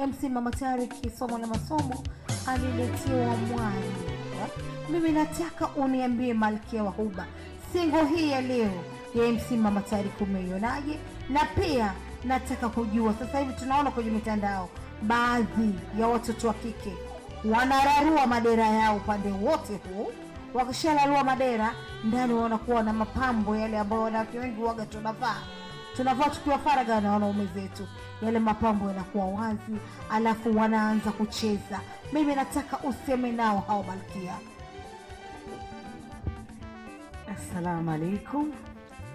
MC Mama Tariki, somo la masomo, aliletewa mwali. Mimi nataka uniambie Malkia wa Huba, singo hii ya leo ya MC Mama Tariki umeionaje? Na pia nataka kujua sasa hivi tunaona kwenye mitandao baadhi ya watoto wa kike wanararua madera yao upande wote huu. Wakishararua madera ndani, wanakuwa na mapambo yale ambayo wanawake wengi waga tunavaa tukiwa faragha na wanaume zetu, yale mapambo yanakuwa wazi, alafu wanaanza kucheza. Mimi nataka useme nao hao Malkia. Assalamu alaikum,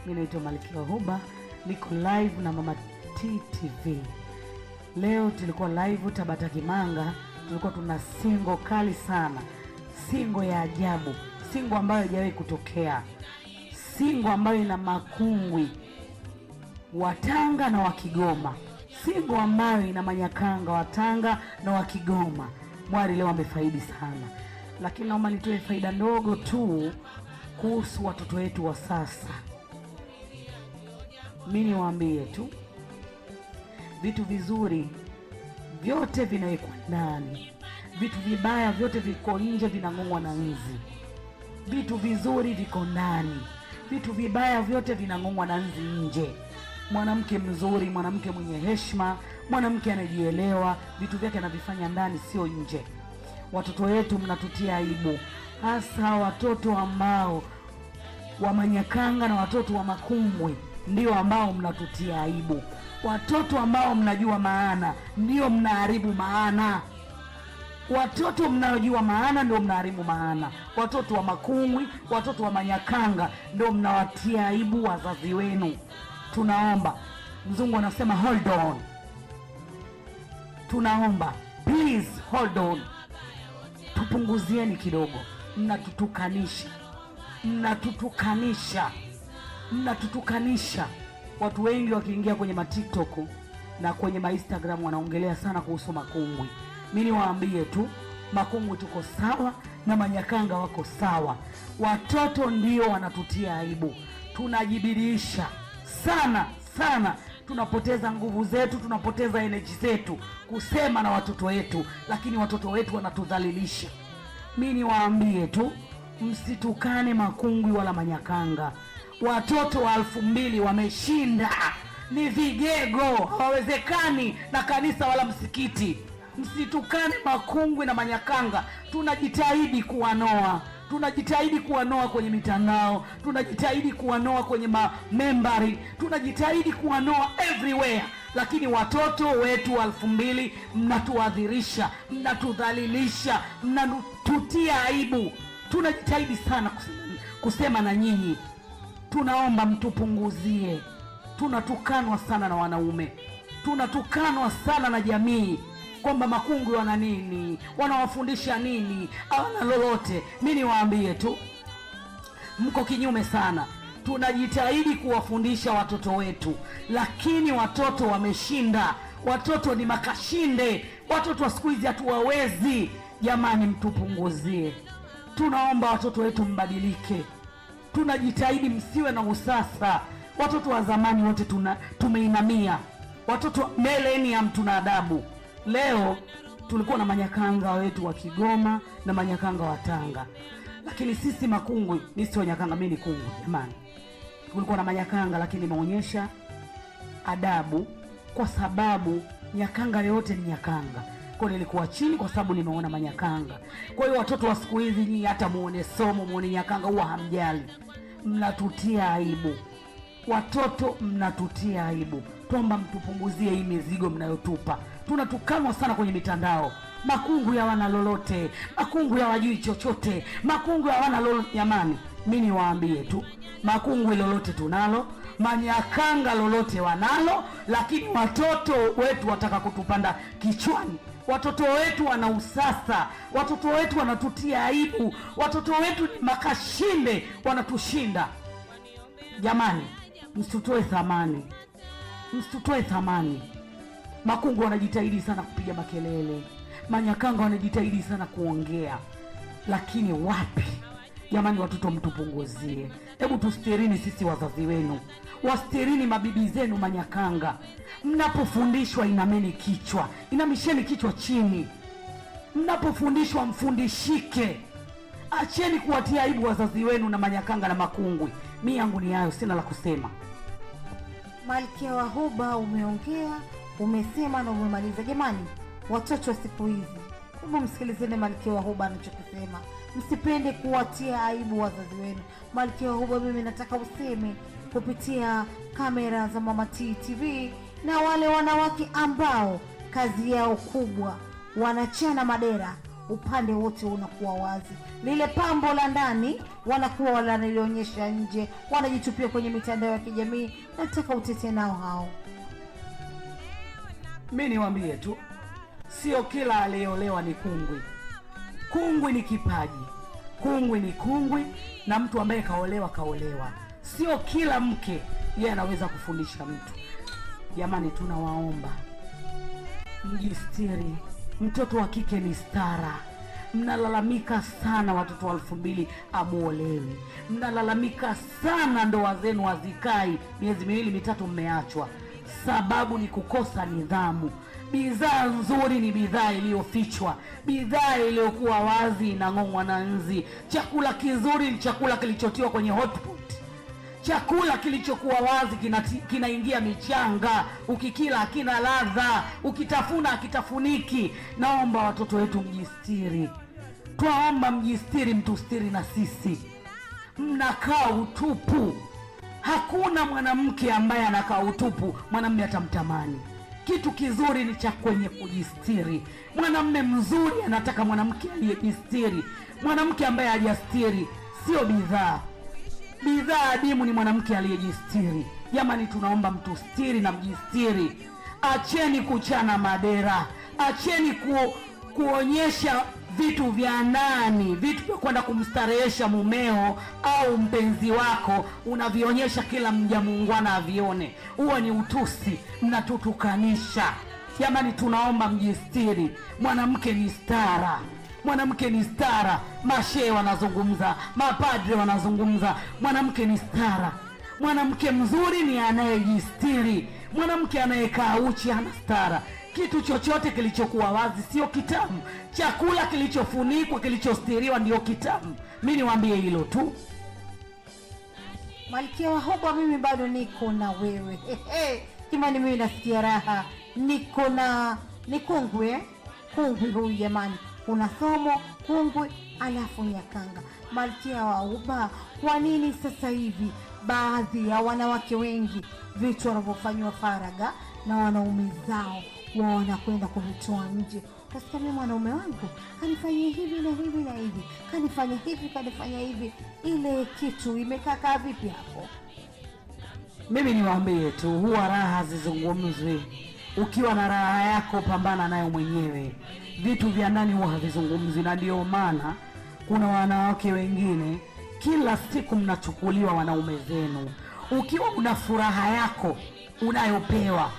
mi naitwa Malkia Huba, niko live na Mama TTV. Leo tulikuwa live Tabata Kimanga, tulikuwa tuna singo kali sana, singo ya ajabu, singo ambayo haijawahi kutokea, singo ambayo ina makungwi wa Tanga na wa Kigoma, singo ambayo ina manyakanga wa Tanga na wa Kigoma. Mwari leo amefaidi sana, lakini naomba nitoe faida ndogo tu kuhusu watoto wetu wa sasa. Mi niwaambie tu, vitu vizuri vyote vinawekwa ndani, vitu vibaya vyote viko nje, vinang'ong'wa na nzi. Vitu vizuri viko ndani, vitu vibaya vyote vinang'ong'wa na nzi nje. Mwanamke mzuri, mwanamke mwenye heshima, mwanamke anajielewa, vitu vyake anavifanya ndani, sio nje. Watoto wetu mnatutia aibu, hasa watoto ambao wa Manyakanga na watoto wa Makumbwi ndio ambao mnatutia aibu. Watoto ambao mnajua maana ndio mnaharibu maana. Watoto mnayojua maana ndio mnaharibu maana. Watoto wa Makungwi, watoto wa Manyakanga ndio mnawatia aibu wazazi wenu. Tunaomba, mzungu anasema hold on, tunaomba please hold on, tupunguzieni kidogo, mnatutukanisha, mnatutukanisha, mnatutukanisha. Watu wengi wakiingia kwenye matiktok na kwenye mainstagram wanaongelea sana kuhusu Makungwi. Mi niwaambie tu, Makungwi tuko sawa na Manyakanga wako sawa. Watoto ndio wanatutia aibu, tunajibidiisha sana sana, tunapoteza nguvu zetu, tunapoteza energy zetu kusema na watoto wetu, lakini watoto wetu wanatudhalilisha. Mi niwaambie tu, msitukane Makungwi wala Manyakanga. Watoto wa 2000 wameshinda, ni vigego, hawawezekani na kanisa wala msikiti. Msitukane Makungwi na Manyakanga, tunajitahidi kuwanoa, tunajitahidi kuwanoa kwenye mitandao, tunajitahidi kuwanoa kwenye mamembari, tunajitahidi kuwanoa everywhere, lakini watoto wetu wa 2000 mnatuadhirisha, mnatudhalilisha, mnatutia aibu. Tunajitahidi sana kusema na nyinyi, tunaomba mtupunguzie. Tunatukanwa sana na wanaume, tunatukanwa sana na jamii kwamba Makungwi wana nini, wanawafundisha nini, hawana lolote. Mi niwaambie tu, mko kinyume sana. Tunajitahidi kuwafundisha watoto wetu, lakini watoto wameshinda. Watoto ni makashinde, watoto wa siku hizi hatuwawezi. Jamani, mtupunguzie. Tunaomba watoto wetu mbadilike. Tunajitahidi msiwe na usasa. Watoto wa zamani wote tumeinamia, watoto wa millennium tuna adabu. Leo tulikuwa na manyakanga wetu wa Kigoma na manyakanga wa Tanga, lakini sisi Makungwi, mi sio nyakanga, mi ni kungwi jamani. Kulikuwa na manyakanga, lakini imeonyesha adabu, kwa sababu nyakanga yote ni nyakanga. Kwa nilikuwa chini kwa sababu nimeona manyakanga. Kwa hiyo watoto wa siku hizi nyinyi hata muone somo muone nyakanga huwa hamjali, mnatutia aibu. Watoto mnatutia aibu, tuomba mtupunguzie hii mizigo mnayotupa. Tunatukanwa sana kwenye mitandao, Makungwi hawana lolote, Makungwi hawajui chochote, Makungwi hawana lolote. Jamani, mi niwaambie tu, Makungwi lolote tunalo, Manyakanga lolote wanalo, lakini watoto wetu wataka kutupanda kichwani. Watoto wetu wana usasa, watoto wetu wanatutia aibu, watoto wetu ni makashinde, wanatushinda. Jamani, msitutoe thamani, msitutoe thamani. Makungu wanajitahidi sana kupiga makelele, Manyakanga wanajitahidi sana kuongea, lakini wapi? Jamani watoto, mtupunguzie, hebu tustirini sisi wazazi wenu, wastirini mabibi zenu manyakanga. Mnapofundishwa inameni kichwa, inamisheni kichwa chini. Mnapofundishwa mfundishike. Acheni kuwatia aibu wazazi wenu na manyakanga na makungwi. Mi yangu ni hayo, sina la kusema. Malkia wa Huba, umeongea, umesema na umemaliza. Jamani, watoto wa siku hizi, hebu msikilizeni Malkia wa Huba anachokisema. Msipende kuwatia aibu wazazi wenu. Malkia wa Huba, mimi nataka useme kupitia kamera za Mama T TV na wale wanawake ambao kazi yao kubwa wanachana madera, upande wote unakuwa wazi, lile pambo la ndani wanakuwa wanalionyesha nje, wanajitupia kwenye mitandao ya kijamii. Nataka utete nao hao. Mi niwaambie tu, sio kila aliyeolewa ni kungwi. Kungwi ni kipaji, kungwi ni kungwi, na mtu ambaye kaolewa kaolewa. Sio kila mke yeye anaweza kufundisha mtu. Jamani, tunawaomba mjistiri. Mtoto wa kike ni stara. Mnalalamika sana watoto wa 2000 amuolewi, mnalalamika sana ndoa zenu hazikai, miezi miwili mitatu mmeachwa. Sababu ni kukosa nidhamu. Bidhaa nzuri ni bidhaa iliyofichwa, bidhaa iliyokuwa wazi inang'ong'wa na nzi. Chakula kizuri ni chakula kilichotiwa kwenye hotpot. Chakula kilichokuwa wazi kinaingia michanga, ukikila hakina ladha, ukitafuna hakitafuniki. Naomba watoto wetu mjistiri, twaomba mjistiri, mtustiri na sisi. Mnakaa utupu. Hakuna mwanamke ambaye anakaa utupu mwanamme atamtamani. Kitu kizuri ni cha kwenye kujistiri. Mwanamme mzuri anataka mwanamke aliyejistiri. Mwanamke ambaye hajastiri sio bidhaa. Bidhaa adimu ni mwanamke aliyejistiri. Jamani, tunaomba mtustiri na mjistiri. Acheni kuchana madera, acheni kuonyesha vitu vya ndani, vitu vya kwenda kumstarehesha mumeo au mpenzi wako, unavionyesha kila mja muungwana avione. Huo ni utusi, mnatutukanisha. Jamani, tunaomba mjistiri. Mwanamke ni stara, mwanamke ni stara. Mashehe wanazungumza, mapadre wanazungumza, mwanamke ni stara. Mwanamke mzuri ni anayejistiri. Mwanamke anayekaa uchi hana stara. Kitu chochote kilichokuwa wazi sio kitamu. Chakula kilichofunikwa, kilichostiriwa ndio kitamu. Mi niwaambie hilo tu. Malkia wa Huba, mimi bado niko na wewe. Jamani, mimi nasikia raha, niko na ni kungwi Kungwi huyu jamani, kuna somo kungwi alafu nyakanga. Malkia wa Huba, kwa nini sasa hivi baadhi ya wanawake wengi vitu wanavyofanywa faragha na wanaume zao wao wanakwenda kuvitoa nje? Utasikia mimi mwanaume wangu kanifanyia hivi na hivi na hivi, kanifanya hivi, kanifanya hivi. Ile kitu imekaa vipi hapo? Mimi niwaambie tu, huwa raha hazizungumzwi. Ukiwa na raha yako pambana nayo mwenyewe. Vitu vya ndani huwa havizungumzwi, na ndio maana kuna wanawake wengine kila siku mnachukuliwa wanaume zenu. Ukiwa una furaha yako unayopewa,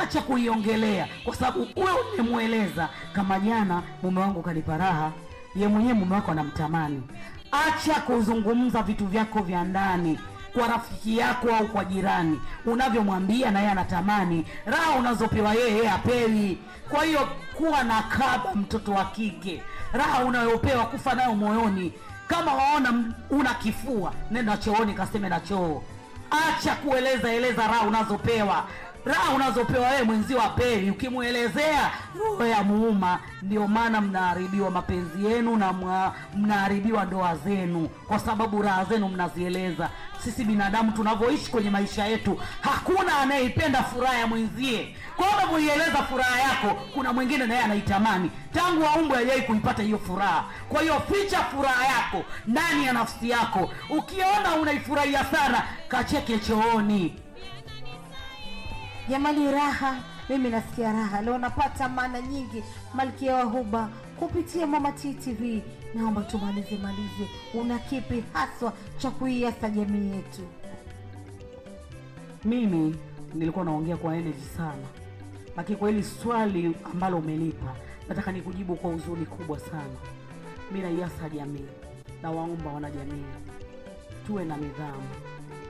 acha kuiongelea, kwa sababu wewe umemweleza kama jana mume wangu kanipa raha, ye mwenyewe mume wako anamtamani. Acha kuzungumza vitu vyako vya ndani kwa rafiki yako au kwa jirani, unavyomwambia na yeye anatamani. Raha unazopewa yeye hapewi. Kwa hiyo kuwa na kaba, mtoto wa kike, raha unayopewa kufa nayo moyoni. Kama waona una kifua, nenda chooni kaseme na choo. Acha kueleza eleza raha unazopewa. Raha unazopewa wewe mwenzio hapewi. Ukimwelezea roho ya muuma. Ndio maana mnaharibiwa mapenzi yenu na mnaharibiwa ndoa zenu, kwa sababu raha zenu mnazieleza. Sisi binadamu tunavyoishi kwenye maisha yetu, hakuna anayeipenda furaha ya mwenzie. Kwa hiyo unavyoieleza furaha yako, kuna mwingine naye anaitamani. Tangu aumbwe hajawahi kuipata hiyo furaha. Kwa hiyo ficha furaha yako ndani ya nafsi yako. Ukiona unaifurahia sana, kacheke chooni. Jamani, raha, mimi nasikia raha leo, napata maana nyingi. Malkia wa Huba kupitia Mama T TV, naomba tumalize malize, una kipi haswa cha kuiasa jamii yetu? Mimi nilikuwa naongea kwa energy sana, lakini kwa hili swali ambalo umenipa nataka nikujibu kwa huzuni kubwa sana. Mimi naiasa jamii, Na waomba wanajamii, tuwe na nidhamu,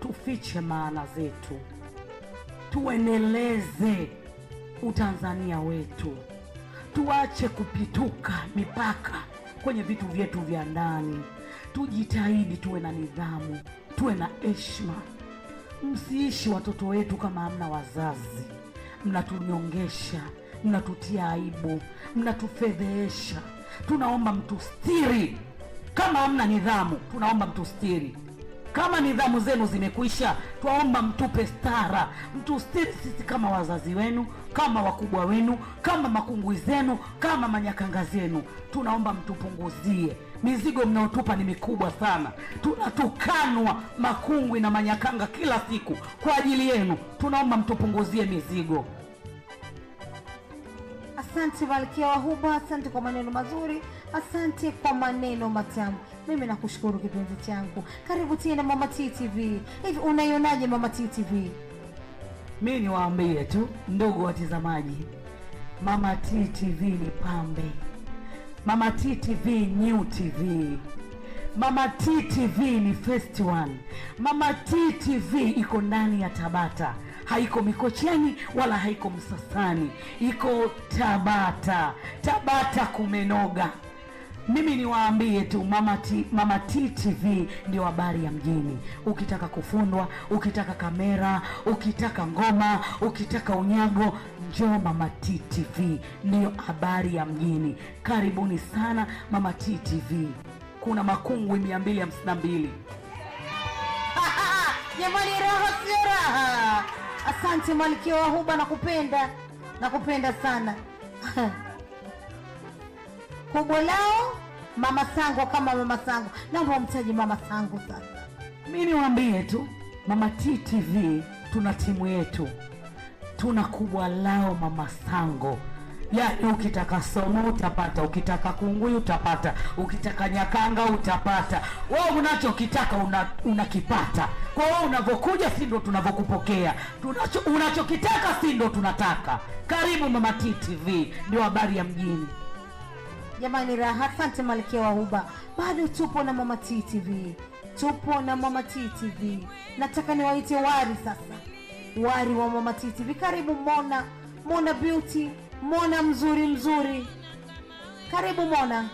tufiche maana zetu, tuendeleze Utanzania wetu, tuache kupituka mipaka kwenye vitu vyetu vya ndani. Tujitahidi tuwe na nidhamu, tuwe na heshima. Msiishi watoto wetu kama hamna wazazi. Mnatunyongesha, mnatutia aibu, mnatufedhehesha. Tunaomba mtustiri. Kama hamna nidhamu, tunaomba mtustiri. Kama nidhamu zenu zimekwisha, twaomba mtupe stara, mtustiri sisi kama wazazi wenu, kama wakubwa wenu, kama makungwi zenu, kama manyakanga zenu. Tunaomba mtupunguzie mizigo mnaotupa, ni mikubwa sana. Tunatukanwa makungwi na manyakanga kila siku kwa ajili yenu. Tunaomba mtupunguzie mizigo. Asante Malkia wa Huba, asante kwa maneno mazuri, asante kwa maneno matamu. Mimi nakushukuru kipenzi changu. Karibu tena Mama TTV. Hivi unaionaje Mama TTV? Mi niwaambie tu ndugu watizamaji, Mama TTV ni pambe. Mama TTV New TV. Mama TTV ni first one. Mama TTV iko ndani ya Tabata, haiko Mikocheni wala haiko Msasani, iko Tabata. Tabata kumenoga. Mimi niwaambie tu Mama TTV ndio habari ya mjini. Ukitaka kufundwa, ukitaka kamera, ukitaka ngoma, ukitaka unyago, njoo Mama TTV, ndiyo habari ya mjini. Karibuni sana Mama TTV. Kuna makungwi 252. Jamani, raha sio raha. Asante Malkia wa Huba, nakupenda, nakupenda sana. Kubwa lao Mama Sango, kama Mama Sango, naomba umtaje Mama Sango sasa. Mi niwaambie tu Mama TTV tuna timu yetu, tuna kubwa lao Mama Sango. Yaani ukitaka somo utapata, ukitaka kungwi utapata, ukitaka nyakanga utapata. Wewe unachokitaka unakipata. Kwa wewe unavyokuja, si ndo tunavyokupokea. Unachokitaka si ndo tunataka. Karibu Mama TTV, ndio habari ya mjini. Jamani, raha. Asante Malkia wa Huba. Bado tupo na Mama TTV, tupo na Mama TTV. Nataka niwaite wari sasa, wari wa Mama TTV. Karibu Mona, Mona Beauty, Mona mzuri mzuri. Karibu Mona.